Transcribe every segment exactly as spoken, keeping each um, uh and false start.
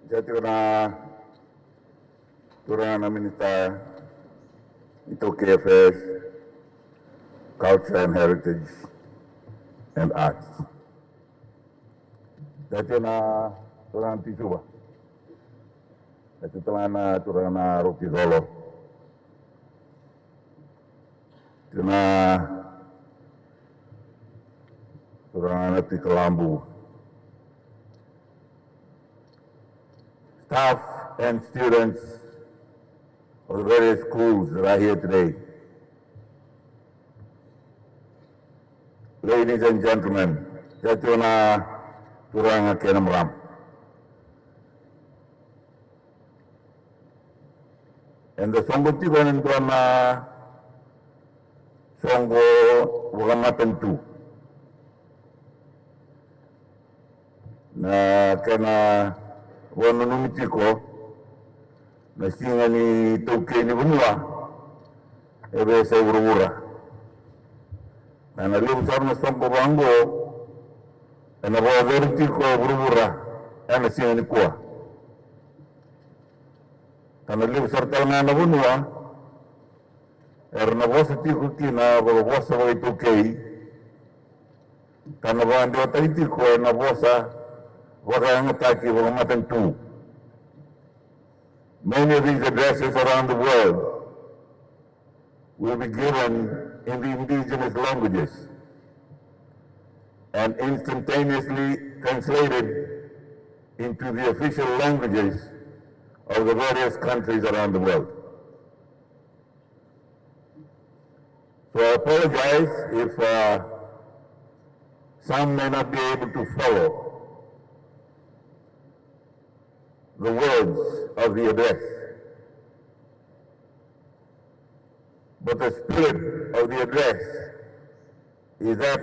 Sa tiko na turaga na Minista ni ITaukei Affairs, Culture and Heritage and Arts. Sa tiko na turaga na Tui Suva. Sa tiko tale ga na turaga na Roko i Colo. Tiko na turaga na Tui Kalabu. Staff and students of the various schools that are here today. Ladies and gentlemen, sa tiko na turaga kei na marama. Eda soqo tiko ena dua na soqo vakamatanitu. Na kena vakananumi tiko na siga ni iTaukei ni vanua e veiyasai vuravura. Na levu sara na soqo vaqo ena vakayacori tiko e vuravura ena siga nikua. Ka na levu sara tale ga na vanua era na vosa tiko kina vakavosa vakaiTaukei, ka na vakadewataki tiko ena vosa vakayagataki vakamatanitu. Many of these addresses around the world will be given in the indigenous languages and instantaneously translated into the official languages of the various countries around the world. So I apologize if, uh, some may not be able to follow the words of the address. But the spirit of the address is that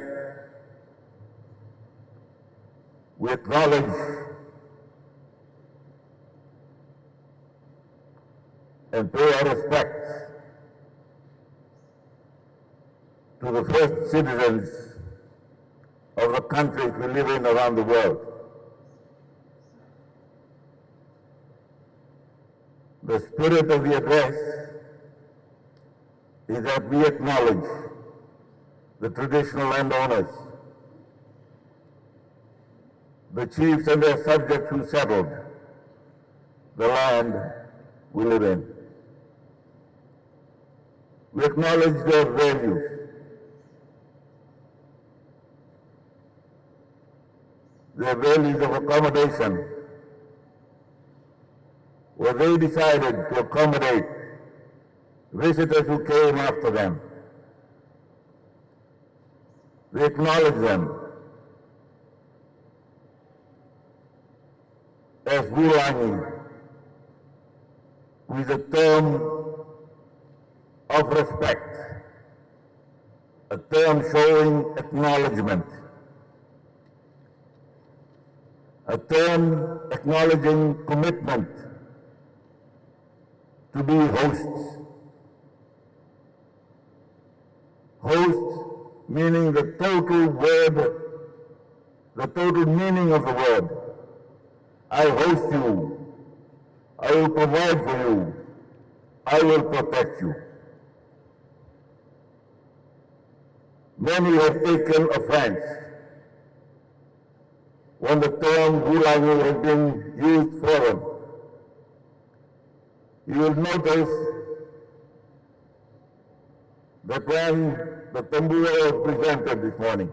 we acknowledge and pay our respects to the first citizens of the countries we live in around the world. The spirit of the address is that we acknowledge the traditional landowners, the chiefs and their subjects who settled the land we live in. We acknowledge their values, their values of accommodation, where they decided to accommodate visitors who came after them. We acknowledge them as vulagi, with a term of respect, a term showing acknowledgement, a term acknowledging commitment to be hosts. Host meaning the total word, the total meaning of the word. I host you. I will provide for you. I will protect you. Many have taken offense when the term vulagi has been used for them. You will notice that when the tabua was presented this morning,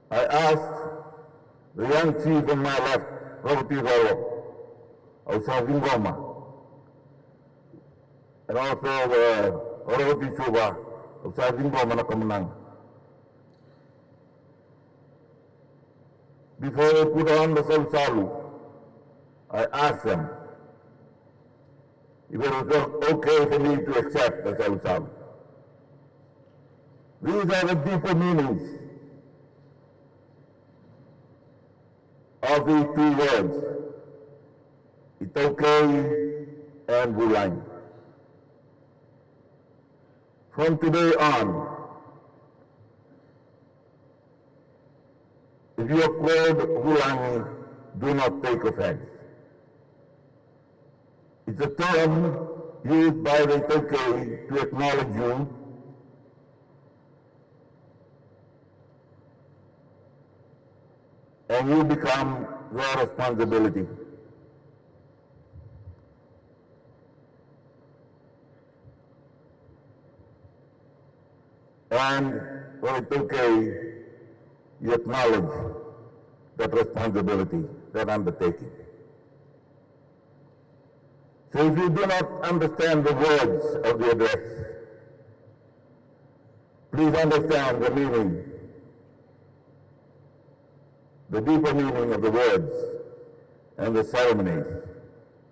I asked the young chief on my left, Roko Tui Colo, au sa ciqoma, and also, uh, Roko Tui Suva, au sa ciqoma na kamunaga. Before we put on the salusalu, I asked them if it was okay for me to accept the salusalu. These are the deeper meanings of these two words, iTaukei and vulagi. From today on, if you are called vulagi, Do not take offense. It's a term used by the iTaukei to acknowledge you, and you become their responsibility. And when it's okay, you acknowledge that responsibility, that undertaking. So if you do not understand the words of the address, please understand the meaning, the deeper meaning of the words and the ceremonies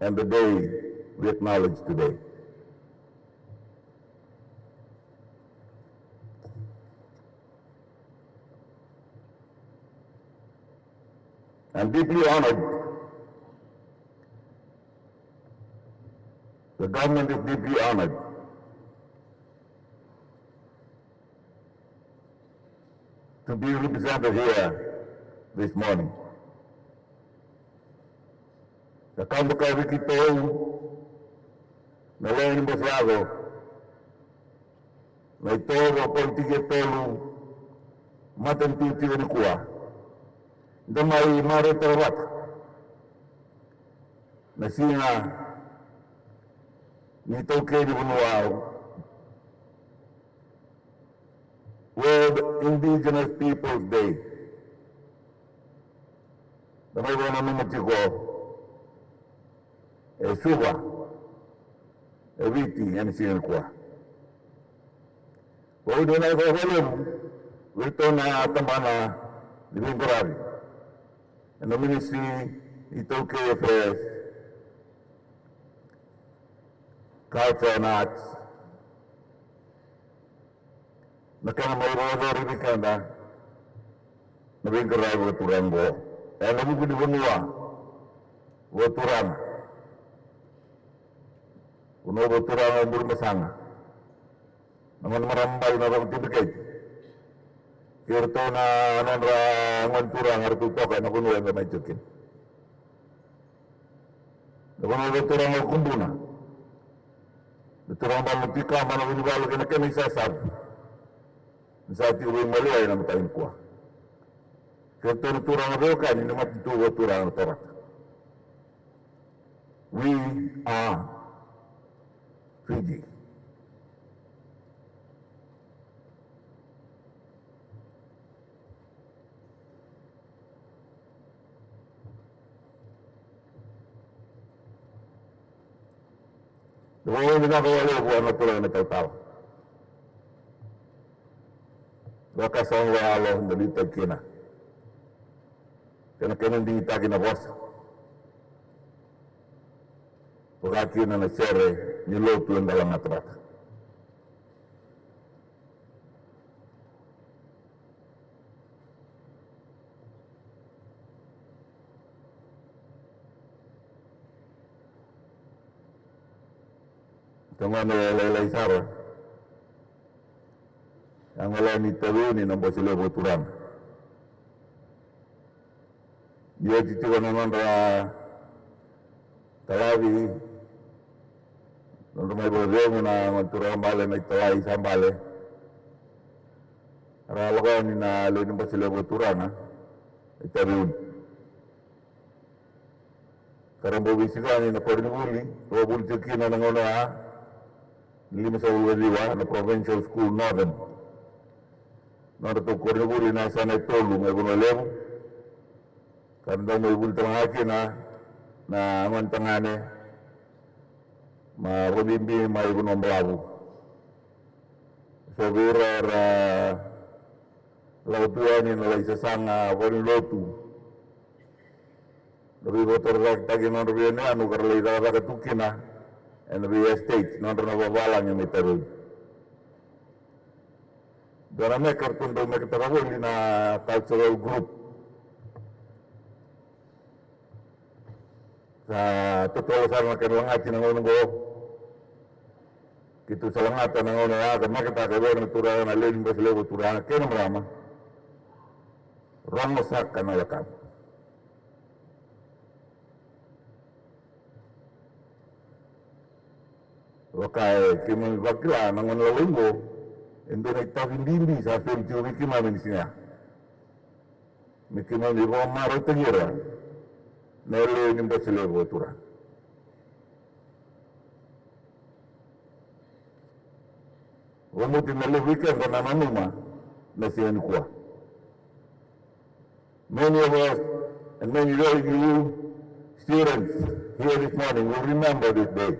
and the day we acknowledge today. I'm deeply honored. The government is deeply honored to be represented here this morning. Na ka beka vei keitou na lewe ni bose yaco, na itovo politiki e tolu, matanitu tiko nikua, da mai marautaka vata na siga ni iTaukei ni vanua, World Indigenous Peoples Day. Da mai vakananuma tiko e Suva, e Viti, ena siga nikua. Au dau na vakalevu vei ratou na tabana ni veiqaravi ena Ministry ni iTaukei Affairs, Culture and Arts, na kena mai vakayacori vei keda na veiqaravi vakaturaga oqo ena vuku ni vanua vakaturaga. Vanua vakaturaga o Burebasaga, na gone marama bale na Roko Tui Dreketi kei iratou na nodra gone turaga, ratou toka ena vanua eda mai tiko kina. Na vanua vakaturaga o Kubuna, na turaga bale na Tui Kaba, na Vunivalu kei na kena isasavu, ni sa tiko vei maliwai na mataka nikua. Kei ratou na turaga veiwekani ni matanitu vakaturaga na Torata. We are Fiji. Dou vinaka vakalevu vua na turaga na tautala. Vakasama vakayalo da liutaki kina. Kei na kena digitaki na vosa, vaka kina na sere ni lotu eda lagata vata. Ka gone lailai sara, a gole ni taveuni na Bose Levu Vakaturaga. Ni oti tiko na nodra talavi, nodra mai vakacegu na gone turaga bale, na italai sa bale, ra lako yani na lewe ni Bose Levu Vakaturaga e Taveuni. Ka ra bau veisiko yani na koronivuli, ra vakavuli tiko kina na gauna oya, na lima sagavulu ka ciwa, na Provincial School Northern. Nodratou koronivuli na yasana e tolu mai Vanua Levu, ka ra dau mai vuli tale ga kina na gone tagane, marau bibi mai Vanua Balavu. So vei ira era lako tu yani na lai sasaga valenilotu, na veivakatorocaketaki na nodra veiyanuyanu ka ra lai cakacaka tu kina ena vei estate, nodra na vavalagi mai Taveuni. Dua na meke ratou dau meketaka voli na cultural group. Sa totolo sara na kena lagati na gauna oqo. Keitou sa lagata na gauna oya ka meketaka e vei ira na turaga na lewe ni Bose Levu Vakaturaga kei na marama. Rogo saka na wekamu. Vaka e keimami vakila na gone lalai oqo, e dua na itavi bibi sa soli tiko vei keimami ni siga ya. Me keimami vakamarautaki ira na yalewa ni bose levu o Turaga. Vamuti na levu i keda na nanuma na siga nikua. Many of us and many of you students here this morning will remember this day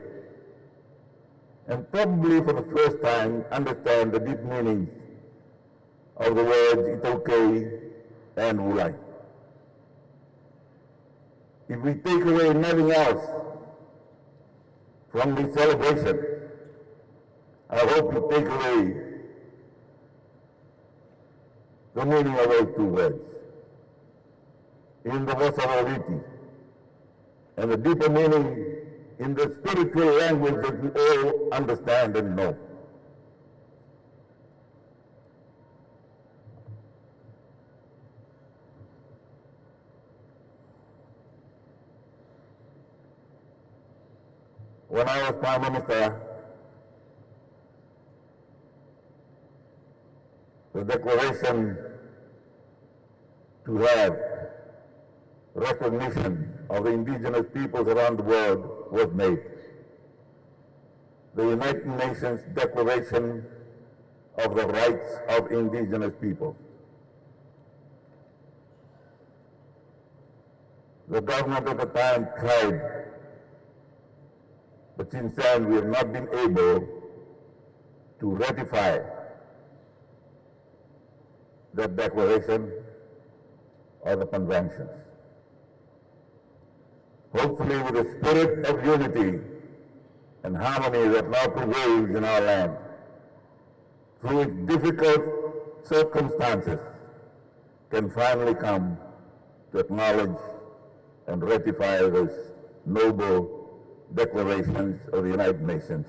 and probably for the first time understand the deep meanings of the words iTaukei and Vulai. If we take away nothing else from this celebration, I hope you take away the meaning of those two words in the Vosa Viti, and the deeper meaning in the spiritual language that we all understand and know. When I was Prime Minister, the declaration to have recognition of the indigenous peoples around the world was made. The United Nations Declaration of the Rights of Indigenous Peoples. The government at the time tried, but since then we have not been able to ratify that declaration or the conventions. Hopefully, with the spirit of unity and harmony that now prevails in our land, through its difficult circumstances, can finally come to acknowledge and ratify those noble declarations of the United Nations.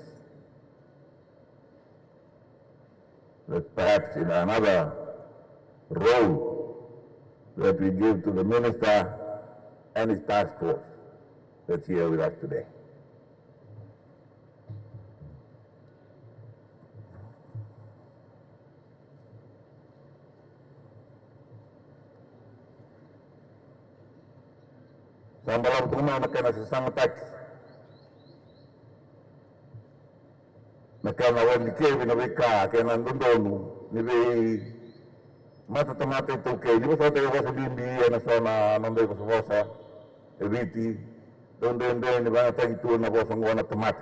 That perhaps in another role that we give to the minister and his task force that's here with us today. Sa balavu tu ga na kena sasagataki, na kena wadikevi na veika kei na dodonu ni veimatatamata iTaukei. Ni vosota e vosa bibi ena so na noda ivosavosa e Viti, dau dredre ni vakayagataki tu na vosa oqo na tamata.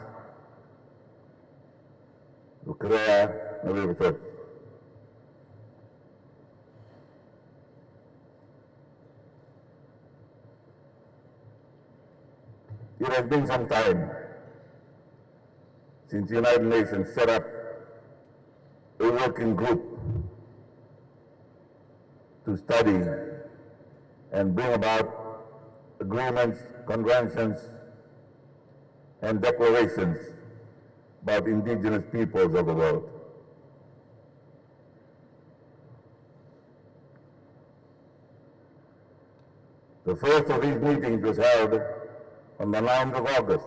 Dau kerea na veivosoti. It has been some time since the United Nations set up a working group to study and bring about agreements, conventions, and declarations about indigenous peoples of the world. The first of these meetings was held on the ninth of August,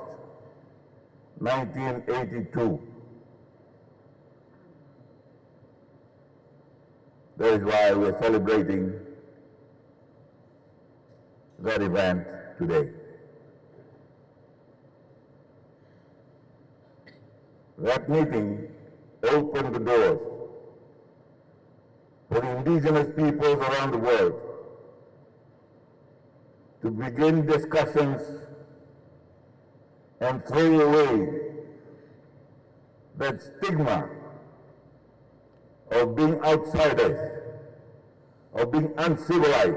nineteen eighty-two. That is why we are celebrating that event today. That meeting opened the doors for indigenous peoples around the world to begin discussions and throw away that stigma of being outsiders, of being uncivilized,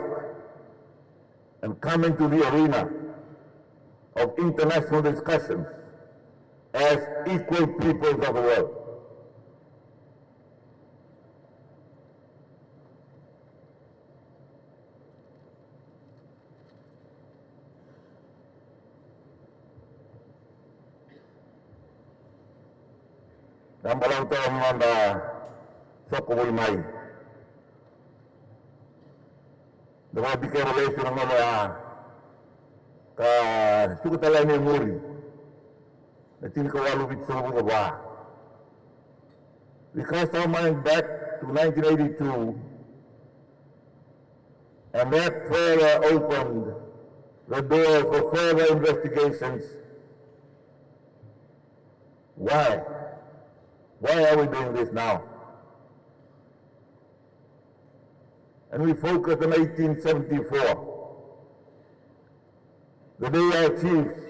and come into the arena of international discussions as equal peoples of the world. Na balavu toka na noda soko voli mai. Da vakabikera lesu na gauna ya ka suka tale yani e muri. Na tinikawalu vitusagavulu ka va. We cast our mind back to nineteen eighty-two, and that further opened the door for further investigations. Why? Why are we doing this now? And we focus on eighteen seventy-four, the day our chiefs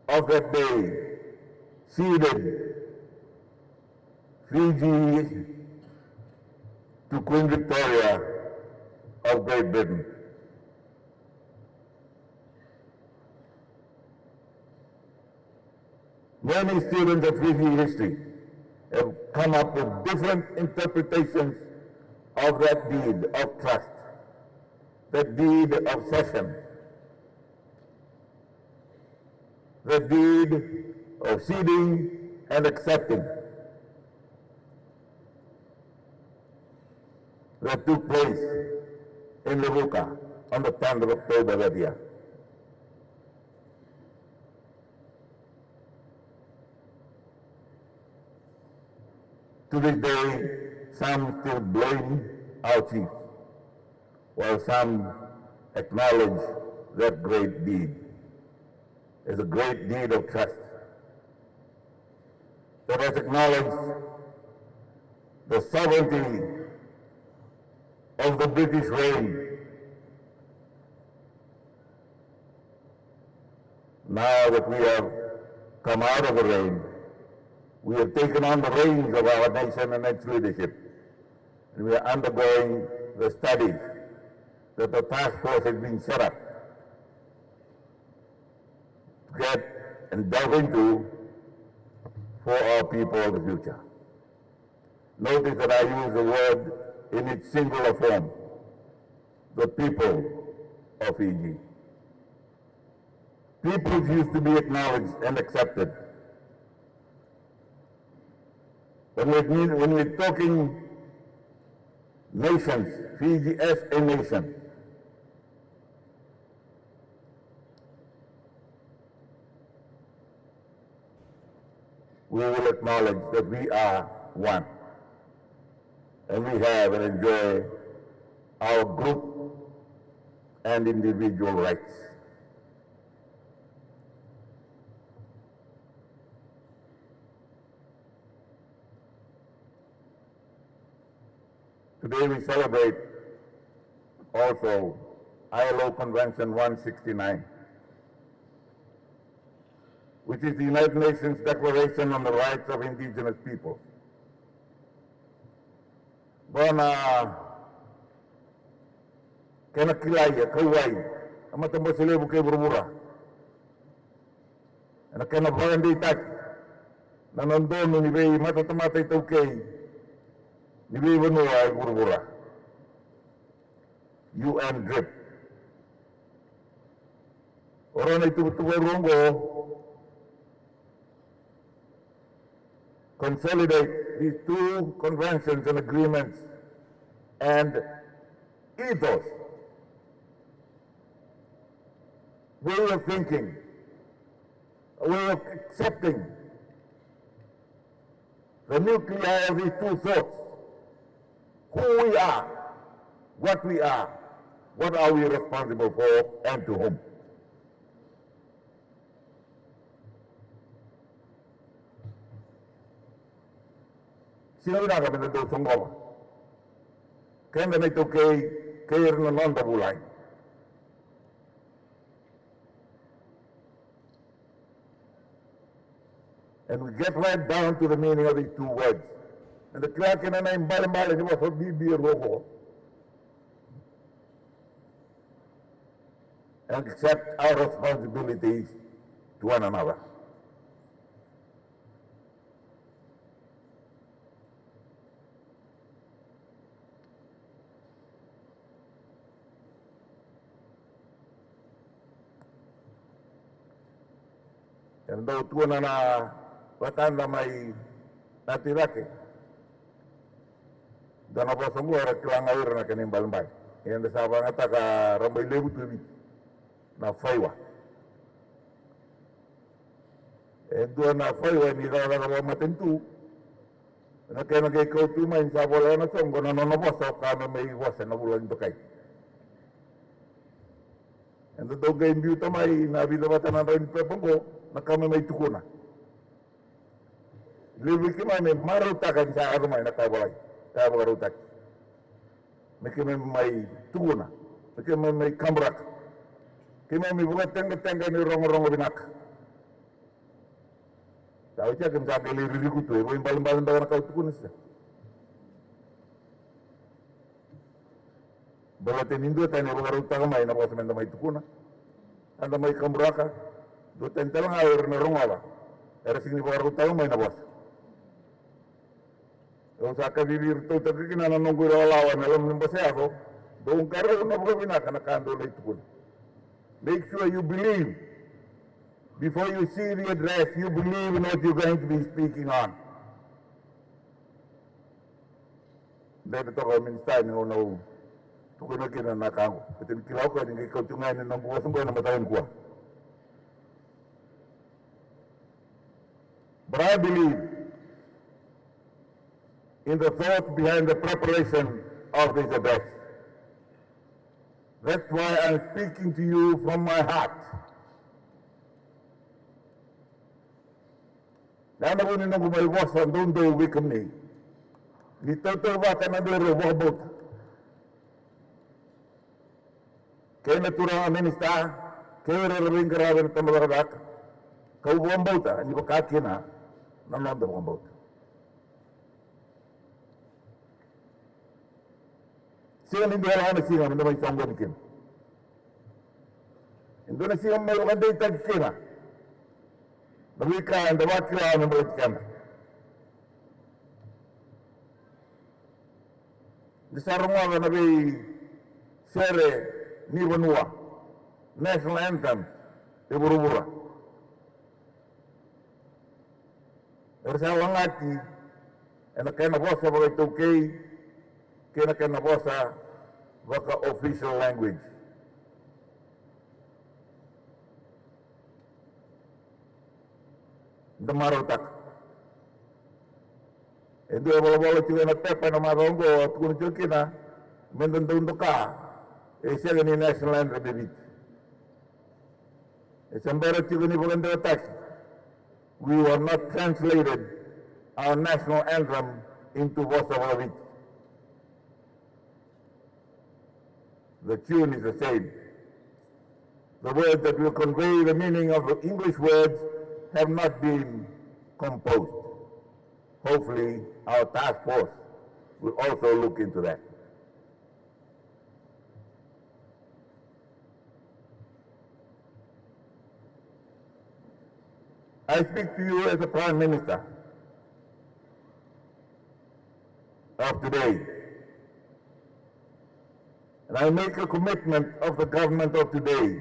of that day ceded Fiji to Queen Victoria of Great Britain. Many students of Fiji history have come up with different interpretations of that deed of trust, that deed of cession, that deed of ceding and accepting that took place in Levuka on the tenth of October that year. To this day, some still blame our chief, while some acknowledge that great deed as a great deed of trust that has acknowledged the sovereignty of the British reign. Now that we have come out of the reign, we have taken on the reins of our nation and its leadership, and we are undergoing the studies that the task force has been set up to get and delve into for our people of the future. Notice that I use the word in its singular form, the people of Fiji. Peoples used to be acknowledged and accepted. When we, when we're talking nations, Fiji as a nation, we will acknowledge that we are one, and we have and enjoy our group and individual rights. Today we celebrate also I L O Convention one sixty-nine, which is the United Nations Declaration on the Rights of Indigenous Peoples. Qo na kena kilai e kauwai na matabose levu kei vuravura ena kena vakadeitaki na dodonu ni veimatatamata iTaukei ni veivanua e vuravura, U N DRIP. O rau na ituvatuva rua oqo consolidate these two conventions and agreements and ethos, way of thinking, a way of accepting the nuclei of these two thoughts. Who we are, what we are, what are we responsible for, and to whom? Sega vinaka me da dau soqoma keda na iTaukei kei ira na noda vulagi. And we get right down to the meaning of these two words. Eda kila kina na ibalebale ni vosa bibi e rua oqo. And accept our responsibilities to one another. Era dau tukuna na wekada mai Nati Cake. Dua na vosa oqo era kila ga o ira na kena ibalebale. Ia eda sa vakayagataka rabailevu tu e Viti na faiwa. E dua na faiwa ni cakacaka vakamatanitu. Na kena qai kau tu mai ni sa voleka na soqo na nona vosa, o ka me mai vosa na vulagi dokai. Eda dau qai biuta mai na vica vata na drau ni pepa oqo, na ka me mai tukuna. Levu vei keimami me marautaka ni sa yaco mai na ka e volai, ka e vakarautaki. Me keimami mai tukuna, me keimami mai kaburaka. Keimami vakateqateqa ni rogorogo vinaka. Sa oti a keimami sa qai lai ririko tu, e vakaibalebale beka na ka au tukuna sisa. Baleta ni dua tani e vakarautaka mai na vosa meda mai tukuna. Eda mai kaburaka, dua tani tale ga era na rogoca. Era sega ni vakarautaka mai na vosa. Au sa kacivi iratou taka kina na noqu ilawalawa ena loma ni bose yaco, dou qarauna vakavinaka na ka dou lai tukuna. Make sure you believe. Before you see the address, you believe in what you're going to be speaking on. Dede toka o minisita ni gauna au tukuna kina na ka oqo. Baleta ni kila o koya ni qai kauti ga yani na noqu vosa oqo ena mataka nikua. But I believe in the thought behind the preparation of this address. That's why I'm speaking to you from my heart. Na vu ni noqu mai vosa doudou vei kemuni. Ni tautauvata na nodaru vakabauta. Kei na turaga minisita, kei ira era veiqaravi ena tabacakacaka. Kau vakabauta ni vaka kina na noda vakabauta. Sega ni dua na siga meda mai soqoni kina. E dua na siga mai vakadeitaki kina na veika eda vakila me baleti keda. Ni sa rogoca na veisere ni vanua, national anthem e vuravura. Era sa lagati ena kena vosa vakaitaukei kei na kena vosa vaka-official language. Da marautaka. E dua e volavola tiko ena pepa ena macawa oqo, tukuna tiko kina meda dau doka e sega ni national anthem e Viti. E se bera tiko ni vakadewataki. We have not translated our national anthem into vosa vakaviti. The tune is the same. The words that will convey the meaning of the English words have not been composed. Hopefully, our task force will also look into that. I speak to you as the Prime Minister of today, and I make a commitment of the government of today,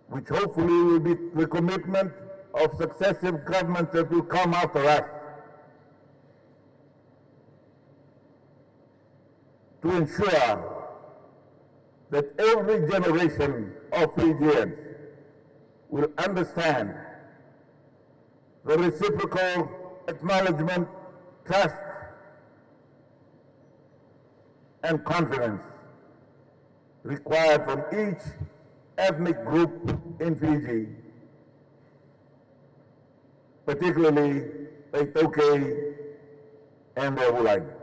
which hopefully will be the commitment of successive governments that will come after us, to ensure that every generation of Fijians will understand the reciprocal acknowledgement, trust, and confidence required from each ethnic group in Fiji, particularly the iTaukei and the Vulagi.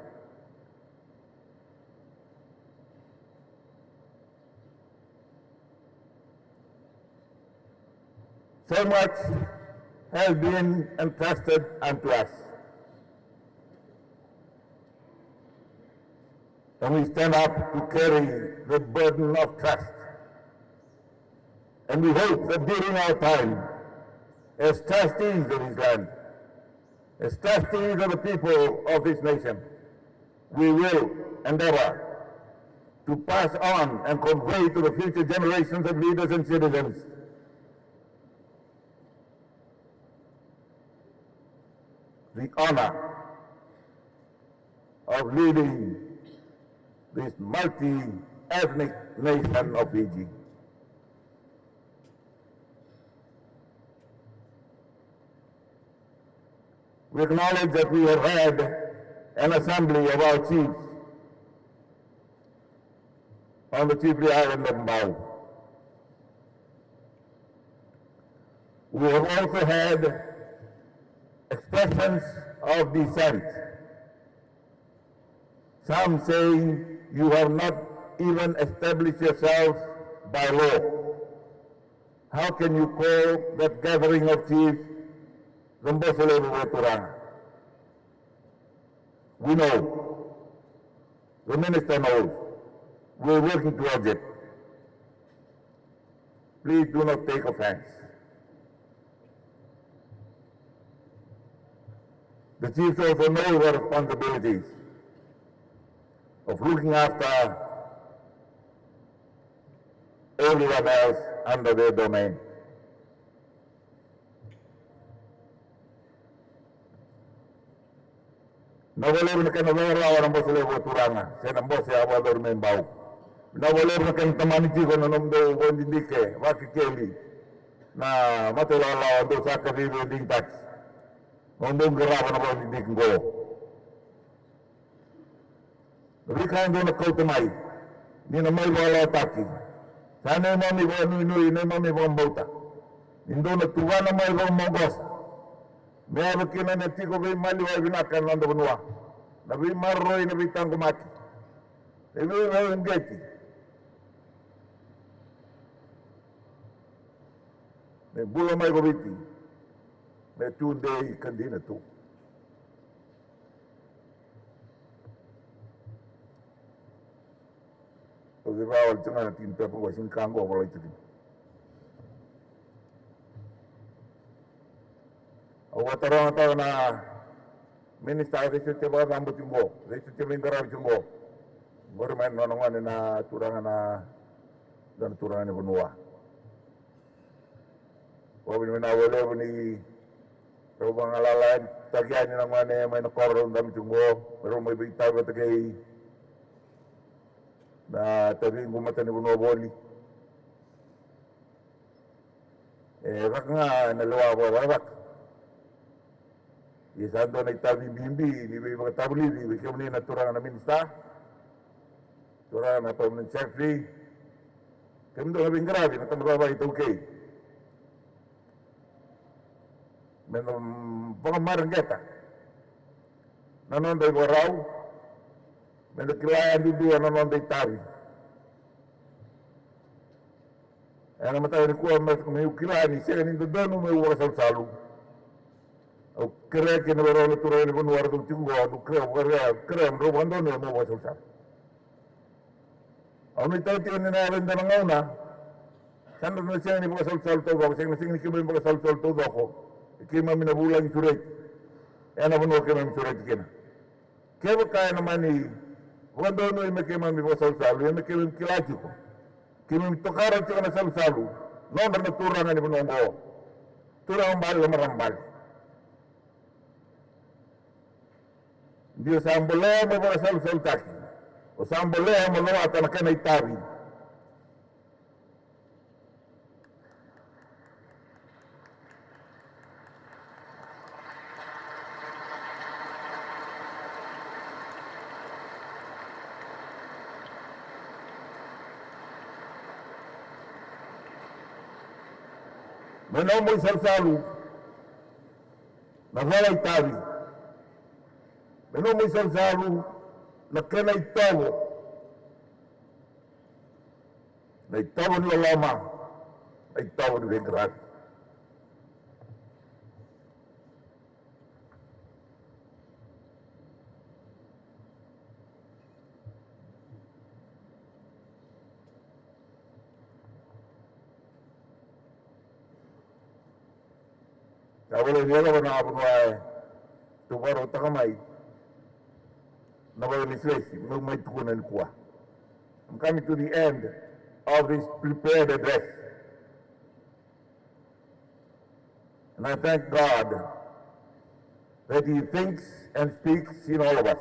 So much has been entrusted unto us, and we stand up to carry the burden of trust. And we hope that during our time as trustees of this land, as trustees of the people of this nation, we will endeavor to pass on and convey to the future generations of leaders and citizens the honor of leading this multi-ethnic nation of Fiji. We acknowledge that we have had an assembly of our chiefs on the chiefly island of Bau. We have also had expressions of dissent. Some saying you have not even established yourselves by law. How can you call that gathering of chiefs the Bose Levu Vakaturaga? We know. The minister knows. We're working towards it. Please do not take offense. The chiefs also know their responsibilities of looking after everyone else under their domain. Na vakalevu na kena vakarawa na Bose Levu Vakaturaga se na bose a vakayacori mai Bau. Na vakalevu na kena tamani tiko na nomudou vakadidike, vakekeli, na mata ilawalawa dou sa kacivi e digitaki. Nomudou qarava na vakadidike qo. Na veika dou na kauta mai ni na mai vakalawataki. Sa neimami vakanuinui, neimami vakabauta ni dou na tuvana mai vakamoqosa me yaco kina na tiko veimaliwai vinaka ena noda vanua, na veimaroroi, na veitaqomaki, na veivakauqeti. Me bula mai ko Viti me tudei ka dina tu. Au via vakawale tiko ga na tiki ni pepa qo, sega ni ka qo au volai tiko kina. Au vakataroga tale na minisita, cei soti e vakacabo tiko qo, cei soti e veiqaravi tiko qo. Qori mai na nona gone na turaga na, dua na turaga ni vanua. Vakavinavinaka vakalevu ni rau vagalalataki yani na gone mai na koro rau dabe tiko qo, me rau mai veitavi vata kei na taciqu matanivanua voli. E caka ga ena lewa vakacakacaka. Ia sa dua na itavi bibi ni veivakatavulici vei kemuni na turaga na minisita, turaga na permanent secretary, kemudou na veiqaravi na tabacakacaka iTaukei. Meda, mm, vakamareqeta na noda ivakarau, meda kila yadudua na noda itavi. Ena mataka nikua me, meu kila ni sega ni dodonu meu vakasalusalu. Au kerea kina vei rau na turaga ni vanua ratou tiko qo, au kerea, kerea, kerea me drau vakadonuya meu vakasalusalu. Au nuitaka tiko ni na yaco e dua na gauna sa na sega ni vakasalusalu taucoko, sega na sega ni keimami vakasalusalu taucoko. E keimami na vulagi sureti ena vanua keimami sureti kina. Kevaka ena mani vakadonui me keimami vakasalusalu, ia me keimami kila tiko, keimami tokara tiko na salusalu nodra na turaga ni vanua oqo, turaga bale, marama bale. Ni o sa bolea mo vakasalusalutaki, o sa bolea mo lawata na kena itavi. Me nomu isalusalu na cala itavi. Me nomu isalusalu na kena itovo. Na itovo ni loloma, na itovo ni veiqaravi. Sa volai ni yacova na vanua e tou vakarautaka mai na vakailesilesi meu mai tukuna nikua. I'm coming to the end of this prepared address. And I thank God that He thinks and speaks in all of us.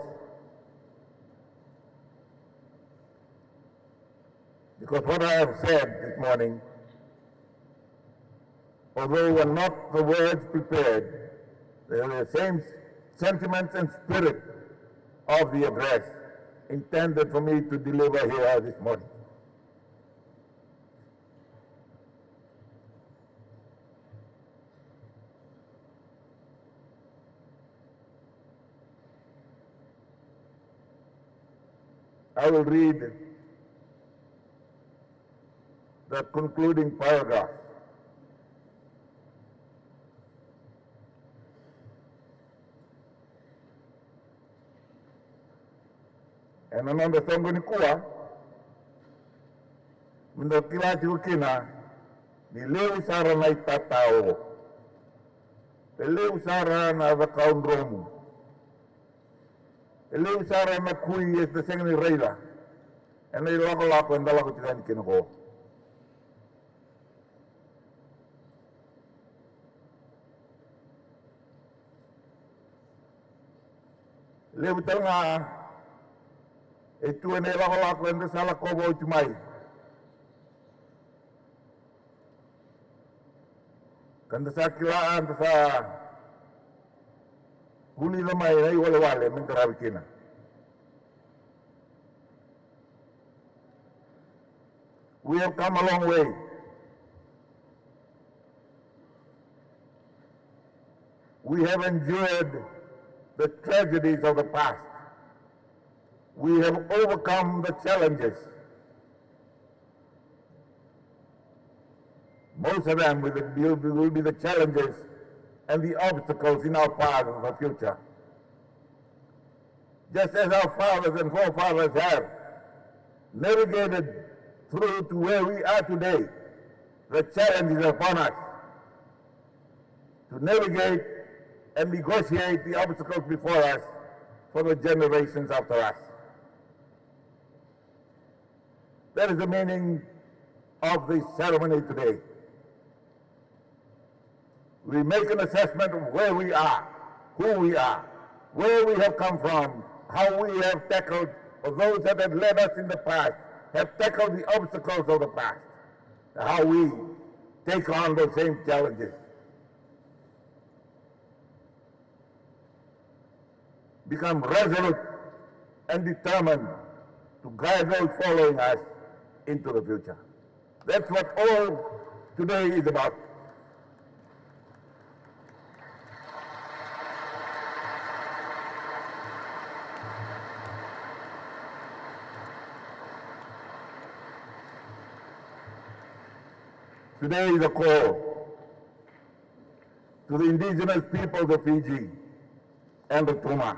Because what I have said this morning, although were not the words prepared, they are the same sentiments and spirit of the address intended for me to deliver here this morning. I will read the concluding paragraph. Ena noda soqo nikua, meda kila tiko kina ni levu sara na itatao, e levu sara na cakaudromu, e levu sara na kui eda sega ni raica ena ilakolako eda lako tiko yani kina qo. Levu tale ga e tu ena ilakolako eda sa lakova oti mai. Ka da sa kila, da sa vulica mai na iwalewale me qaravi kina. We have come a long way. We have endured the tragedies of the past. We have overcome the challenges. Most of them will be, will be the challenges and the obstacles in our path of the future. Just as our fathers and forefathers have navigated through to where we are today, the challenge is upon us to navigate and negotiate the obstacles before us for the generations after us. That is the meaning of this ceremony today. We make an assessment of where we are, who we are, where we have come from, how we have tackled, or those that have led us in the past have tackled the obstacles of the past, how we take on those same challenges. Become resolute and determined to guide those following us into the future. That's what all today is about. Today is a call to the indigenous peoples of Fiji and Rotuma.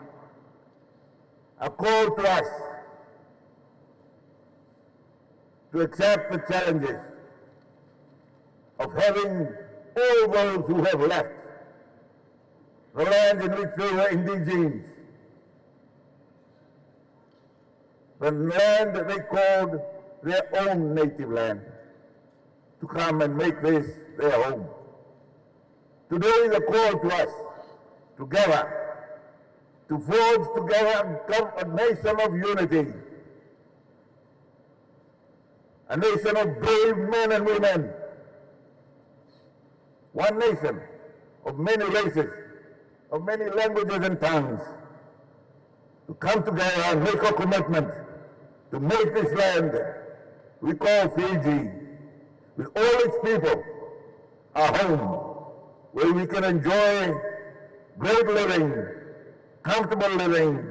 A call to us to accept the challenges of having all those who have left the land in which they were indigenous, the land that they called their own native land, to come and make this their home. Today is a call to us to gather, to forge together a gov-, a nation of unity, a nation of brave men and women, one nation of many races, of many languages and tongues, to come together and make a commitment to make this land we call Fiji, with all its people, a home where we can enjoy great living, comfortable living,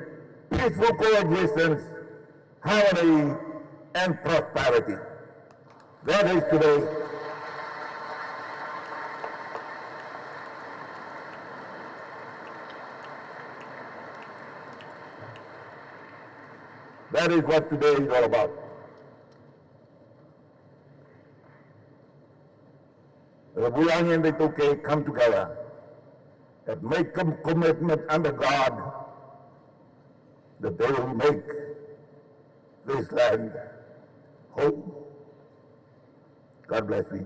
peaceful coexistence, harmony, and prosperity. That is today. That is what today is all about. The Vuyani and the Taukei come together and make a commitment under God that they will make this land home. God bless Fiji.